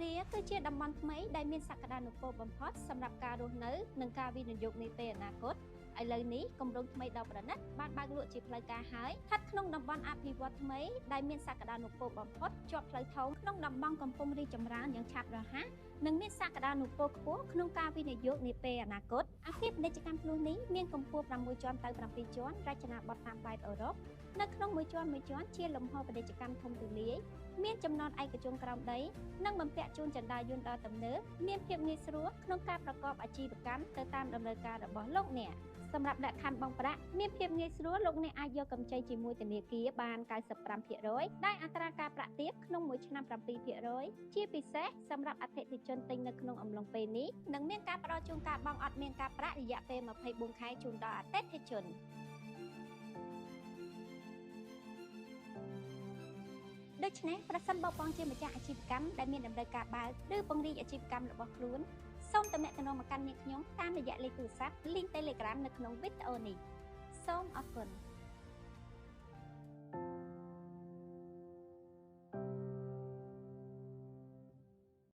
រាគឺជាតំបន់ថ្មីដែលមានសក្តានុពលបំផុតសម្រាប់ការរស់នៅនិងការវិនិយោគនាពេលអនាគត។ ឥឡូវនេះគម្រោងថ្មីដ៏ប្រណិតបានបើកលក់ជាផ្លូវការហើយ ស្ថិតក្នុងតំបន់អភិវឌ្ឍថ្មីដែលមានសក្តានុពលបំផុត ជាប់ផ្លូវធំ ក្នុងតំបន់កំពុងរីកចម្រើនយ៉ាងឆាប់រហ័ស និងមានសក្តានុពលខ្ពស់ក្នុងការវិនិយោគនាពេលអនាគត។ អគារពាណិជ្ជកម្មភ្លោះនេះមានកម្ពស់6ជាន់ទៅ7ជាន់ រចនាបថតាមបែបអឺរ៉ុប នៅក្នុងមួយជាន់មួយជាន់ជាលំហពាណិជ្ជកម្មធំទូលាយ មានចំណតឯកជនក្រោមដី និងបំពាក់ជូនជណ្ដើរយន្តដ៏ទំនើប មានភាពងាយស្រួលក្នុងការប្រកបអាជីវកម្មទៅតាមតម្រូវការរបស់លោកអ្នក។ សម្រាប់លក្ខខណ្ឌបង់ប្រាក់មានភាពងាយស្រួល លោកអ្នកអាចយកកម្ចីជាមួយធនាគារបាន95% ដែលអត្រាការប្រាក់ទាបក្នុងមួយឆ្នាំ7% ជាពិសេសសម្រាប់អតិថិជនទិញនៅក្នុងអំឡុងពេលនេះ នឹងមានការផ្ដល់ជូនការបង់អត់មានការប្រាក់រយៈពេល24ខែជូនដល់អតិថិជន។ ដូច្នេះប្រសិនបើបងជាម្ចាស់អាជីវកម្មដែលមានតម្រូវការបើកឬពង្រីកអាជីវកម្មរបស់ខ្លួន សូមទំនាក់ទំនងមកកាន់នាងខ្ញុំតាមរយៈលេខទូរស័ព្ទ link Telegram នៅក្នុងវីដេអូនេះ។ សូមអរគុណ។